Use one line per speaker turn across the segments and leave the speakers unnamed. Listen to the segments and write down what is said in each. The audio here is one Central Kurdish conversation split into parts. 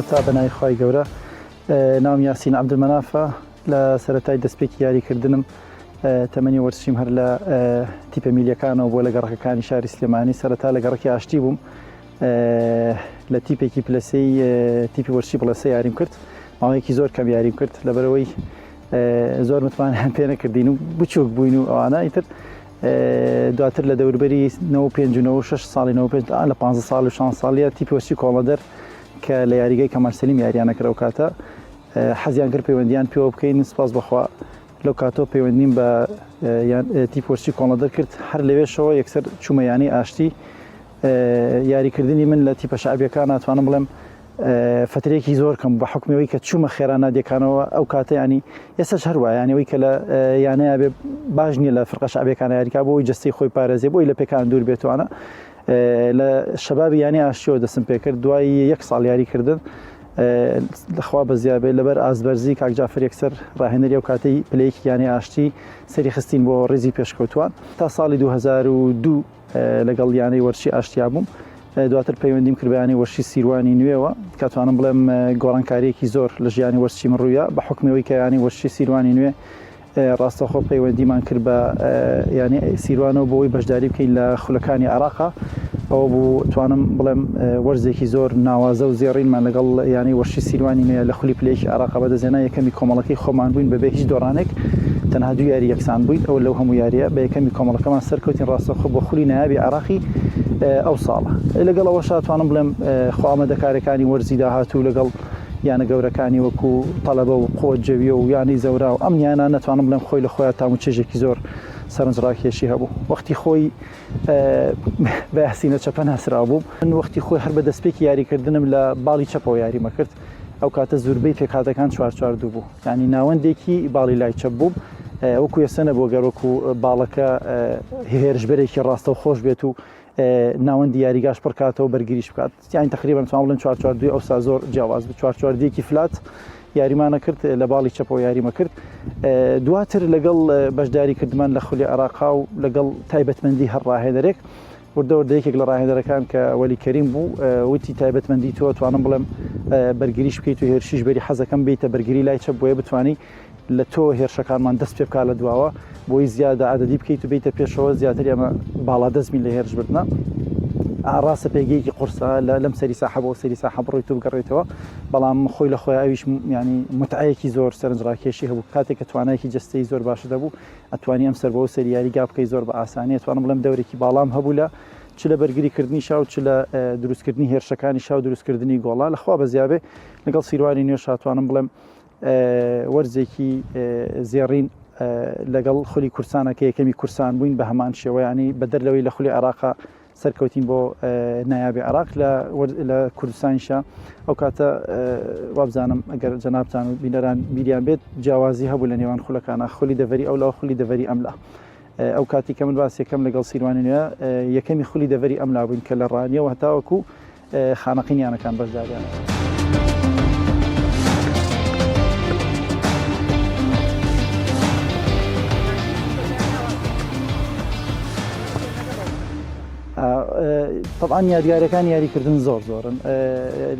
سەرەتا بە ناوی خوای گەورە ناوم یاسین عەبدولمەنافە لە سەرەتای دەستپێکی یاریکردنم تەمەنی وەرزشیم هەر لە تیپە میلیەکانەوە بۆ لە گەڕەکەکانی شاری سلێمانی سەرەتا لە گەڕەکی ئاشتی بووم لە تیپێکی پلەسەی تیپی وەرزشی بڵێسە یاریم کرد ماوەیەکی زۆر کەم یاریم کرد لەبەرەوەی زۆر متمانەیان پێ نەکردین و بچووک بووین و ئەوانە ئیتر دواتر لە دەوربەری 95 و 96 ساڵی 95 لە 15 ساڵ و 16 ساڵیە تیپی وەرزشی کۆڵەدەر کە لە یاریگای کەمال سەلیم یاریانە کرد ئەو کاتە حەزیان کرد پەیوەندیان پێوە بکەین سپاس بەخوا لەو کاتەوە پەیوەندیم بە تیپی وەرزشی کۆڵەدەر کرد هەر لەوێشەوە یەکسەر چوومە یانەی ئاشتی یاریکردنی من لە تیپە شەعبیەکان ناتوانم بڵێم فترێکی زۆر کەم بە حکمەوەی کە چوومە خێرا نادیەکانەوە ئەو کاتە ینی ئێستاش هەروە یانەوەی کە لە یانەیە بێ باش نییە لە فرقە شعبەکان یاریکا بۆی جستی خۆی پارێزێ بۆی لە پێکان دوور بێتوانە لە شەبابی یانی ئاشتیەوە دەستم پێکرد دوای یەک ساڵ یاریکردن لەخوا بەزیابێ لەبەر ئازبەرزی کاک جافر یەکسەر ڕاهێنەری ئەو کاتەی پلەیەکی یانەی ئاشتی سەری خستین بۆ ڕیزی پێشکەوتوان تا ساڵی 2002 لەگەڵ یانەی وەرشی ئاشتیا بووم دواتر پەیوەندیم کرد بە یانەی وەرشی سیروانی نوێوە کە توانم بڵێم گۆڕانکاریەکی زۆر لە ژیانی وەرشی من ڕوویا بە حکمەوەی کە یانەی وەرشی سیروانی نوێ ڕاستەوخۆ پەیوەندیمان کرد بە یانەی سیروانەوە بۆ ئەوەی بەشداری بکەین لە خولەکانی عێراقا ئەوە بوو توانم بڵێم وەرزێکی زۆر ناوازە و زێڕینمان لەگەڵ یانەی وەرشی سیروانی نوێ لە خولی پلەیەکی عێراقا بەدەستهێنا یەکەمی کۆمەڵەکەی خۆمان بووین بەبێ هیچ دۆڕانێک تەنها دوو یاری یەکسان بووین ئەوە لەو هەموو یاریە بە یەکەمی کۆمەڵەکەمان سەرکەوتین ڕاستەوخۆ بۆ خولی نایابی عێراقی ئەو ساڵە لەگەڵ ئەوەشا توانم بڵێم خۆ ئامادەکارەکانی وەرزی داهاتوو لەگەڵ یانە گەورەکانی وەکو تەلەبە و قوە جەویە و یانەی زەورا و ئەم یانانە توانم بڵێم خۆی لە خۆیان تام و چێژێکی زۆر سەرنجڕاکێشی هەبوو وەختی خۆی بە یاسینە چەپە ناسراو بووم من وەختی خۆی هەر بە دەستپێکی یاریکردنم لە باڵی چەپەوە یاریمە کرد ئەو کاتە زوربەی پێکهاتەکان چوار دوو بوو ینی ناوەندێکی باڵی لای چەپ بووم وەکو ئێستا نەبوو گەر وەکو باڵەکە هێرشبەرێکی ڕاستە و خۆش بێت و ناوەندی یاریگاش پڕکاتەوە بەرگریش بکات یانی تەقریبەن توانم بڵێم 4-4-2 ئەوسا زۆر جیاواز بوو 4-4-2 flat یاریمانە کرد لە باڵی چەپەوە یاریمە کرد دواتر لەگەڵ بەشداری کردمان لە خولی عێراقا و لەگەڵ تایبەتمەندی هەر ڕاهێنەرێک وردە وردە یەکێک لە ڕاهێنەرەکان کە وەلی کەریم بوو وتی تایبەتمەندی تۆ توانم بڵێم بەرگریش بکەیت و هێرشیش بەری حەزەکەم بیتە بەرگری لای چەپ بۆیە بتانی لە تۆ هێرشەکانمان دەست پێ بکا لە دواوە بۆی زیادە عەدەدی بکەیت و بیتە پێشەوە زیاتر ئێمە باڵا دەست بین لە هێرش بردنە ڕاستە پێگەیەکی قورسە لە لەم سەری ساحە بۆ سەری ساحە بڕۆیت و بگەڕێیتەوە بەڵام خۆی لە خۆی ئەویش ینی متعەیەکی زۆر سەرنجڕاکێشی هەبوو کاتێک کە توانایەکی جەستەی زۆر باشت هەبوو ئەتوانی ئەم سەر بۆ سەری یاریگا بکەی زۆر بە ئاسانی ئەتوانم بڵێم دەورێکی باڵام هەبوو لە چ لە بەرگری کردنی شا و چ لە دروستکردنی هێرشەکانی شا و دروستکردنی گۆڵا لەخوا بەزیابێ لەگەڵ سیروانی نوێش هاتوانم بڵێم وەرزێکی زێڕین لەگەڵ خولی کورسانە کە یەکەمی کورسان بووین بە هەمان شێوە ینی بەدەر لەوەی لە خولی عێراقا سەرکەوتین بۆ نایابی عێراق لە کوردستانیشە ئەو کاتە وابزانم ئەگەر جەنابتان و بینەران بیریان بێت جیاوازی هەبوو لە نێوان خولەکانە خولی دەڤەری ئەو لا خولی دەڤەری ئەملا ئەو کاتی کە من باس یەکەم لەگەڵ سیروانی نوێ یەکەمی خولی دەڤەری ئەملا بووین کە لە ڕانیەوە هەتاوەکو خانەقین یانەکان بەشداریان. طبعا یادگارەکان یاریکردن زۆر زۆرن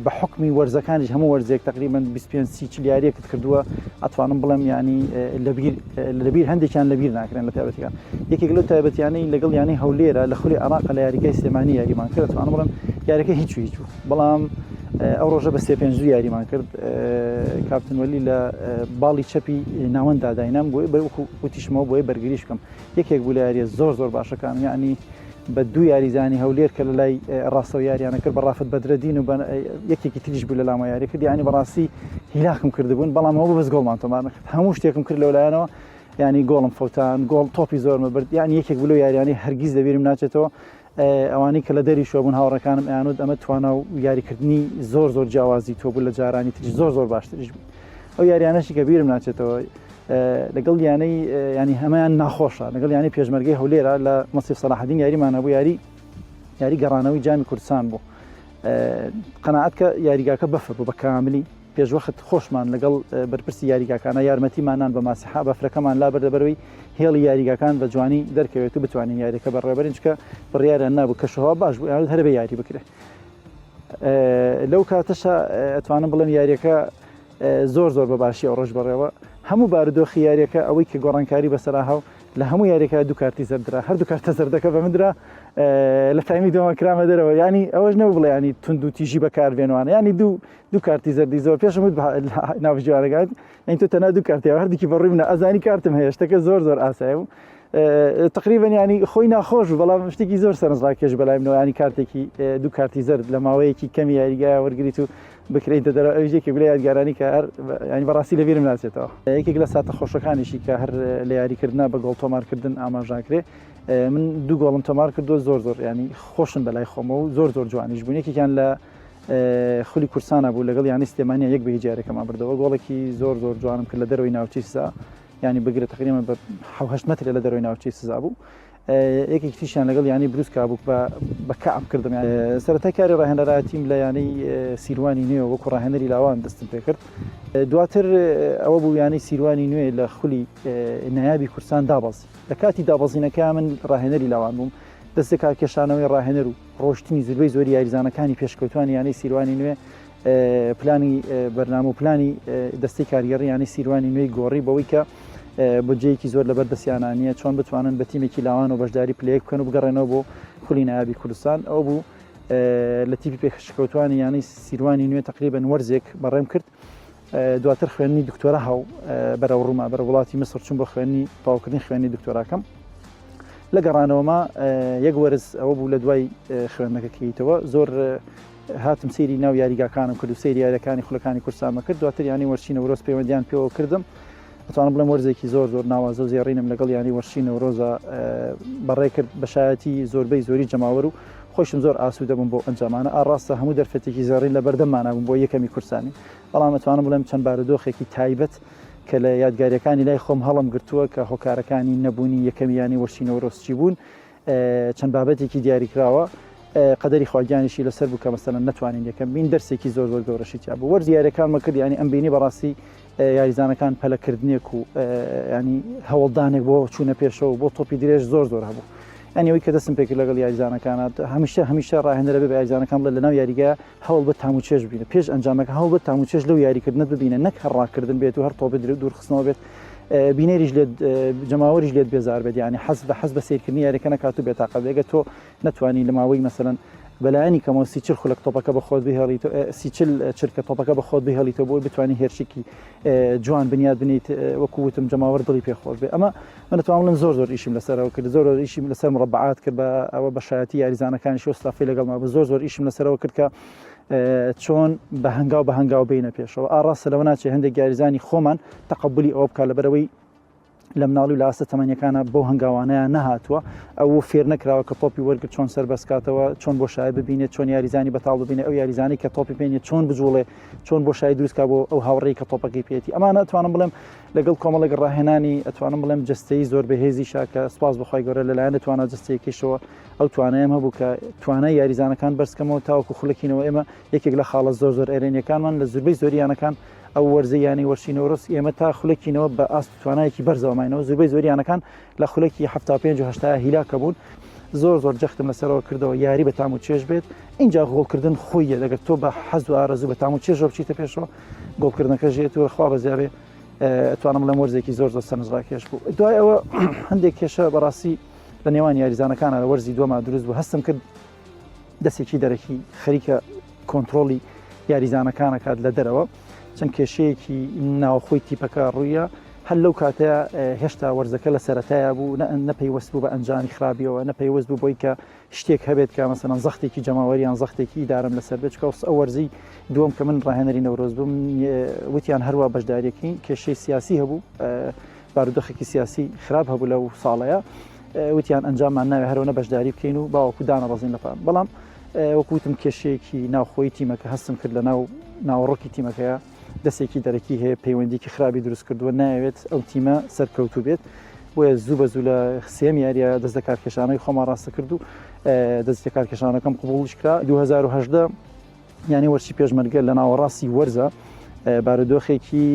بە حکمی وەرزەکانیش هەموو وەرزێک تقریبا 25 سی یاریەکت کردووە ئەتوانم بڵێم ینی لەبیر لەبیر هەندێکیان لەبیر ناکرێن لە تایبەتەکان یەکێک لەو تایبەتیانەی لەگەڵ یانەی هەولێرە لە خولی عێراق لە یاریگای سلێمانی یاریمان کرد ئەتوانم بڵێم یاریەکە هیچ و هیچ بوو بەڵام ئەو ڕۆژە بە سێ پێنج دوو یاریمان کرد کاپتن وەلی لە باڵی چەپی ناوەندا داینام بۆی بەرەکو وتیشمەوە بۆیە بەرگریش بکەم یەکێک بوو لە یاریە زۆر زۆر باشەکان یعنی بە دوو یاریزانی هەولێر کە لە لای ڕاستەوە یاریانە کرد بە ڕافت بەدرەدین و یەکێکی تریش بوو لە لامە یاری کرد یعنی بەڕاستی هیلاکم کردبوون بەڵام ئەوە بەس گۆڵمان تۆمار نەکرد هەموو شتێکم کرد لەو لایەنەوە ینی گۆڵم فەوتان گۆڵ تۆپی زۆرمە برد یعنی یەکێک بلو یاریانی هەرگیز لەبیرم ناچێتەوە ئەوانەی کە لە دەری شوە بوون هاوڕەکانم ئەیانوت ئەمە توانا و یاریکردنی زۆر زۆر جیاوازی تۆ بوو لە جارانی تریش زۆر زۆر باشتریش بوو ئەو یاریانەشی کە بیرم ناچێتەوە لەگەڵ یانەی ینی هەمەیان ناخۆشە لەگەڵ یانەی پێشمەرگەی هەولێرە لە مەسیف سەلاحەدین یاریمان هەبوو یاری یاری گەڕانەوەی جامی کوردستان بوو قەناعەت کە یاریگاکە بەفر بوو بە کاملی پێشوەخت خۆشمان لەگەڵ بەرپرسی یاریگاکانە یارمەتیمانان بە ماسیحا بەفرەکەمان لا بەردەبەرەوەی هێڵی یاریگاکان بە جوانی دەرکەوێت و بتوانین یاریەکە بەڕێبەرین چکە بڕیاریان نابوو کەشوهەوا باش بوو یان هەر بە یاری بکرێت. لەو کاتەشا ئەتوانم بڵێم یاریەکە زۆر زۆر بە باشی ئەو ڕۆژ بەڕێوە هەموو بارودۆخی یاریەکە ئەوەی کە گۆڕانکاری بەسەرا هاو لە هەموو یاریەکە دوو کارتی زەردرا هەردوو کارتە زەردەکە بە مندرا لە تایمی دووەمە کرامە دەرەوە ینی ئەوەش نەبوو بڵێ ینی توند و تیژی بەکاربێنوانە ینی دوو دوو کارتی زەردی زۆر پێشم وت ناوبژیوانەکان یعنی تۆ تەنها دوو کارتی هەردووکی بەڕووی منە ئەزانی کارتم هەیە شتەکە زۆر زۆر ئاسایە بوو تقریبا ینی خۆی ناخۆش بوو بەڵام شتێکی زۆر سەرنجڕاکێش بەلای منەوە ینی کارتێکی دوو کارتی زەرد لە ماوەیەکی کەمی یاریگای وەرگریت و بکرێیتە دەرەوە ئەویش یەکێک لە یادگارانی کە هەر ینی بەڕاستی لەبیرم ناچێتەوە. یەکێک لە ساتە خۆشەکانیشی کە هەر لە یاریکردنا بە گۆڵ تۆمارکردن ئاماژاکرێ من دوو گۆڵم تۆمار کردووە زۆر زۆر ینی خۆشن بەلای خۆمەوە و زۆر زۆر جوانیش بوون یەکێکیان لە خولی کورسانە بوو لەگەڵ یانەی سلێمانیا یەک بە هیچ یاریەکەمان بردەوە گۆڵێکی زۆر زۆر جوانم کرد لە دەرەوەی ناوچەی سزا ینی بگرە تقریبا بە 8 متر لە دەرەوەی ناوچەی سزا بوو یەکێکی تریشیان لەگەڵ یانەی بروسکا بوو بە بە کەعب کردم سەرەتای کاری ڕاهێنەرایەتیم لە یانەی سیروانی نوێ وەکو ڕاهێنەری لاوان دەستم پێکرد دواتر ئەوە بوو یانەی سیروانی نوێ لە خولی نایابی کوردستان دابەزی لە کاتی دابەزینەکە من ڕاهێنەری لاوان بووم دەست کارکێشانەوەی ڕاهێنەر و ڕۆشتنی زوربەی زۆری یاریزانەکانی پێشکەوتوانی یانەی سیروانی نوێ پلانی بەرنامە و پلانی دەستەی کارگێڕی یانەی سیروانی نوێی گۆڕی بەوەی کە بودجەیەکی زۆر لەبەر دەستیانە نییە چۆن بتوانن بە تیمێکی لاوان و بەشداری پلەیەک بکەن و بگەڕێنەوە بۆ خولی نایابی کوردستان ئەو بوو لە تیپی پێشکەوتوانی یانەی سیروانی نوێ تقریبن وەرزێک بەڕێم کرد دواتر خوێندنی دکتۆرا هاو بەرەو ڕووما بەرە وڵاتی میسر چوون بۆ خوێندنی تەواوکردنی خوێندنی دکتۆراکەم لە گەڕانەوەما یەک وەرز ئەوە بوو لە دوای خوێندنەکە کەیتەوە زۆر هاتم سەیری ناو یاریگاکانم کرد و سەیری یاریەکانی خولەکانی کوردستانمە کرد دواتر یانی وەرچی نەورۆز پەیوەندیان پێوە کردم ئەتوانم بڵێم وەرزێکی زۆر زۆر ناوازە و زێڕینم لەگەڵ یانی وەرچی نەورۆزە بەڕێ کرد بە شایەتی زۆربەی زۆری جەماوەر و خۆشم زۆر ئاسوودە بووم بۆ ئەنجامانە ئاڕاستە هەموو دەرفەتێکی زێڕین لە بەردەممانە بوو بۆ یەکەمی کوردستانی بەڵام ئەتوانم بڵێم چەند بارودۆخێکی تایبەت کە لە یادگاریەکانی لای خۆم هەڵم گرتووە کە هۆکارەکانی نەبوونی یەکەمی یانی وەرچی نەورۆز چی بوون چەند بابەتێکی دیاریکراوە قەدەری خواگیانیشی لەسەر بوو کە مەسەلەن نەتوانین یەکەم بین دەرسێکی زۆر زۆر گەورەشی تیا بوو وەرزی یاریەکانمە کرد ینی ئەم بینی بەڕاستی یاریزانەکان پەلەکردنێک و ینی هەوڵدانێک بۆ چوونە پێشەوە بۆ تۆپی درێژ زۆر زۆر هەبوو ئەنی ئەوی کە دەستم پێکرد لەگەڵ یاریزانەکانە هەمیشە هەمیشە ڕاهێنەرە بێ بە یاریزانەکان بڵێ لەناو یاریگا هەوڵ بە تام و چێژ ببینە پێش ئەنجامەکە هەوڵ بە تام و چێژ لەو یاریکردنت ببینە نەک هەر ڕاکردن بێت و هەر تۆپی دوورخستنەوە بێت بینەریش لێت جەماوەریش لێت بێزار بێت یعنی حەز بە حەز بە سیرکردنی یاریەکە نەکات و بێتاقەت بێگە تۆ نەتوانی لە ماوەی مەسەلەن بەلایەنی کەمەوە 30 خولەک تۆپەکە بە خۆت بهێڵیت 30 چرکە تۆپەکە بە خۆت بهێڵیتەوە بۆی بتوانانی هێرشێکی جوان بنیاد بنیت وەکو وتم جەماوەر دڵی پێخۆش بێ ئەمە من دەتوانم بڵێم زۆر زۆر ئیشم لەسەرەوە کرد زۆر زۆر ئیشم لەسەر مربعات کرد بە ئەوە بە شایەتی یاریزانەکانیش و ستافی لەگەڵما بوو زۆر زۆر ئیشم لەسەرەوە کرد کە چۆن بە هەنگاو بە هەنگاو بینە پێشەوە ئاڕاستە لەوە ناچێ هەندێک یاریزانی خۆمان تەقبلی ئەوە بکە لەبەرەوەی لە مناڵی و لە ئاستە تەمەنیەکانە بۆ هەنگاوانەیان نەهاتووە ئەو فێر نەکراوە کە تۆپی وەرگر چۆن سەر بەسکاتەوە چۆن بۆ شای ببینێت چۆن یاریزانی بەتاڵ ببینێ ئەو یاریزانی کە تۆپی پێێنێت چۆن بجوڵێ چۆن بۆ شای دروستکا بۆ ئەو هاوڕێی کە تۆپەکەی پێێتی ئەمانە ئەتوانم بڵێم لەگەڵ کۆمەڵێک ڕاهێنانی ئەتوانم بڵێم جستەی زۆر بەهێزیشە کە سپاس بەخوای گەورە لەلایەن توانا جستەیەکیشەوە ئەو توانایم هەبوو کە توانای یاریزانەکان بەرزکەمەوە تاوەکو خولەکینەوە ئێمە یەکێک لە خاڵە زۆر زۆر ئەرێنیەکانمان لە زوربەی زۆری یانەکان ئەو وەرزەی یانەی وەرشی نەورۆز ئێمە تا خولەکینەوە بە ئاست توانایەکی بەرزەوە ماینەوە زوربەی زۆری یانەکان لە خولەکی 75 و 80 هیلاکە بوون زۆر زۆر جەختم لەسەرەوە کردەوە یاری بە تام و چێژ بێت اینجا گۆڵکردن خۆی دەگەر تۆ بە حەز و ئارەزوو بە تام و چێژەوە بچیتە پێشەوە گۆڵکردنەکە ژێت و خوا بەزیابێ ئەتوانم بڵێم وەرزێکی زۆر زۆر سەرنجڕاکێش بوو دوای ئەوە هەندێک کێشە بەڕاستی لە نێوان یاریزانەکانە لە وەرزی دووەما دروست بوو هەستم کرد دەستێکی دەرەکی خەریکە کۆنتترۆلی یاریزانەکانەکات لە دەرەوە چەند کێشەیەکی ناوخۆی تیپەکە ڕوویە هەر لەو کاتەیە هێشتا وەرزەکە لە سەرەتایە بوو نە پەیوەست بوو بە ئەنجامی خراپیەوە نە پەیوەست بوو بۆی کە شتێک هەبێت کە مەسەلەن زەختێکی جەماوەری یان زەختێکی ئیدارەم لەسەر بێت چکە ئەو وەرزی دووەم کە من ڕاهێنەری نەورۆز بووم وتیان هەروە بەشداریەکەین کێشەی سیاسی هەبوو بارودۆخێکی سیاسی خراپ هەبوو لەو ساڵەیە وتیان ئەنجاممان ناوێ هەرۆنە بەشداری بکەین و باوەکو دانەبەزین لە پام بەڵام وەکوتم کێشەیەکی ناوخۆی تیمەکە هەستم کرد لە ناو ناوەڕۆکی تیمەکەیە دەستێکی دەرەکی هەیە پەیوەندیکی خراپی دروست کردووە نایەوێت ئەو تیمە سەرکەوتوو بێت بۆیە زوو بە زوو لە سێم یاریە دەست لە کارکێشانەوەی خۆمان ڕاستە کرد و دەست لە کارکێشانەکەم قبوڵیش کرا 2018 یانی وەرچی پێشمەرگە لە ناوەڕاستی وەرزە بارودۆخێکی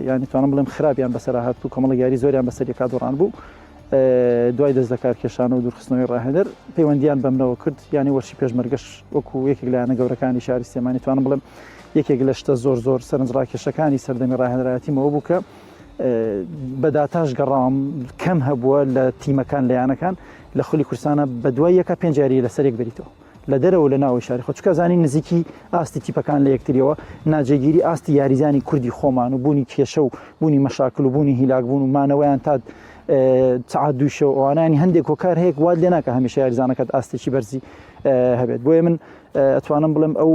ینی توانم بڵێم خراپیان بەسەر هات و کۆمەڵە یاری زۆریان بەسەر یەکا دۆڕان بوو. دوای دەست لەکارکێشانەوە و دوورخستنەوەی ڕاهێنەر پەیوەندیان بەمنەوە کرد یانی وەرشی پێشمەرگەش وەکو یەکێک لە یانە گەورەکانی شاری سلێمانی توانم بڵێم یەکێک لە شتە زۆر زۆر سەرنجڕاکێشەکانی سەردەمی ڕاهێنەرایەتیمەوە بوو کە بە داتاش گەڕاوم کەم هەبووە لە تیمەکان لە یانەکان لە خولی کوردستانە بە دوای یەکە پێنج یاری لەسەر یەک بریتەوە لە دەرەوە و لە ناوەوەی شاری خۆ چونکە زانین نزیکی ئاستی تیپەکان لە یەکتریەوە ناجێگیری ئاستی یاریزانی کوردی خۆمان و بوونی کێشە و بوونی مەشاکل و بوونی هیلاک بوون و مانەوەیان تا سەعات دووی شەو ئەوانانی هەندێک هۆکار هەیە وات لێ ناکە هەمیشە یاریزانەکەت ئاستێکی بەرزی هەبێت بۆیە من ئەتوانم بڵێم ئەو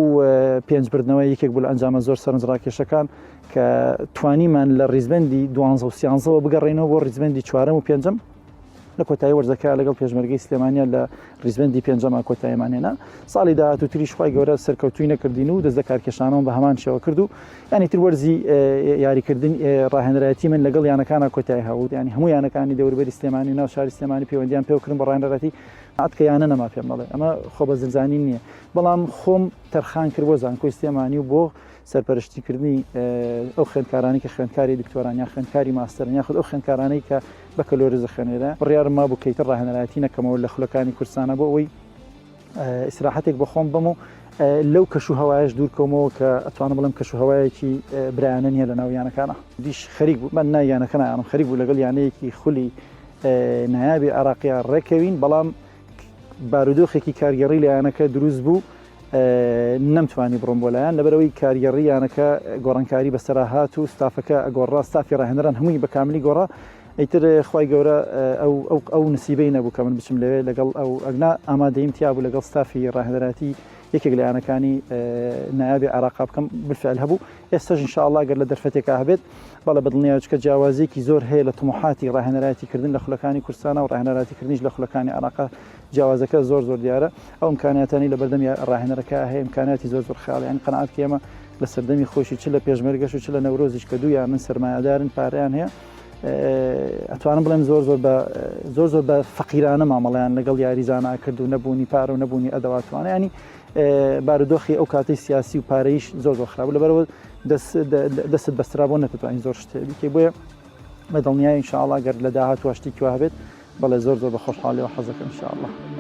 پێنج بردنەوە یەکێک بوو لە ئەنجامە زۆر سەرنجڕاکێشەکان کە توانیمان لە ڕیزبندی دوانزە و سیانزەوە بگەڕێنەوە بۆ ڕیزبندی چوارەم و پێنجەم لە کۆتایی وەرزەکە لەگەڵ پێشمەرگەی سلێمانیا لە ریزبندی پێنجەما کۆتاییمان هێنا ساڵی داهاتوو تریش خوای گەورە سەرکەوتووی نەکردین و دەست لە کارکێشانەوە بە هەمان شێوە کرد و ینی تر وەرزی یاریکردن ڕاهێنەرایەتی من لەگەڵ یانەکانە کۆتایی هاوت ینی هەموو یانەکانی دەوروبەری سلێمانی و ناو شاری سلێمانی پەیوەندیان پێوکردن بە ڕاهێنەرایەتی ئەتکە یانە نەما پێم دەڵێ ئەمە خۆ بە زلزانین نییە بەڵام خۆم تەرخان کرد بۆ زانکۆی سلێمانی و بۆ سەرپەرشتیکردنی ئەو خوێندکارانەی کە خوێندکاری دکتۆران یان خوێندکاری ماستەرن یاخود ئەو خوێندکارانەی کە بەکەلۆریۆس دەخوێنێرە بڕیارم مابوو کە ئیتر ڕاهێنەرایەتی نەکەمەوە لە خولەکانی کوردستانە بۆ ئەوەی ئیسراحەتێک بە خۆم بم و لەو کەش و هەوایش دوورکەومەوە کە ئەتوانم بڵێم کەش و هەوایەکی برایانە نییە لە ناو یانەکانە دیش خەریک بوو من نا یانەکە نایانم خەریک بوو لەگەڵ یانەیەکی خولی نایابی عێراقیە ڕێکەوین بەڵام بارودۆخێکی کارگێڕی لە یانەکە دروست بوو نەمتوانی بڕۆم بۆ لایەن لەبەرەوەی کارگێڕی یانەکە گۆڕانکاری بەسەرا هات و ستافەکە گۆڕا ستافی ڕاهێنەران هەمووی بە کاملی گۆڕا ئیتر خوای گەورە ئەو ئەو ئەو نسیبەی نەبوو کە من بچم لەوێ لەگەڵ ئەو ئەگنا ئامادەیم تیا بوو لەگەڵ ستافی ڕاهێنەراتی یەکێک لە یانەکانی نایابی عێراقا بکەم بالفعل هەبوو ئێستاش ان شاء الله گەر لە دەرفەتێکا هەبێت بەڵێ بەدڵنیایە چکە جیاوازیەکی زۆر هەیە لە تموحاتی ڕاهێنەرایەتی کردن لە خولەکانی کوردستانە و ڕاهێنەراتی کردنیش لە خولەکانی عێراقا جیاوازەکە زۆر زۆر دیارە ئەو ئیمکانیاتانی لە بەردەم ڕاهێنەرەکە هەیە ئیمکانیاتی زۆر زۆر خیاڵی یانی قەناعەت کە ئێمە لە سەردەمی خۆشی چ لە پێشمەرگەش و چ لە نەورۆزیش کە دوو یانن سەرمایەدارن پارەیان هەیە ئەتوانم بڵێم زۆر زۆر بە زۆر زۆر بە فەقیرانە مامەڵیان لەگەڵ یاریزانە کرد و نەبوونی پارە و نەبوونی ئەدەواتوانە ینی بارودۆخی ئەو کاتەی سیاسی و پارەیش زۆر زۆر خراپ لەبەرەوە دەست بەسترا بۆ نەتتوانین زۆر شتێ بکەی بۆیە بە دڵنیای ان شاء الله گەر لە داهاتووە شتێکی وا هەبێت بەڵێ زۆر زۆر بە خۆشحاڵیەوە حەزەکەم ان شاء الله.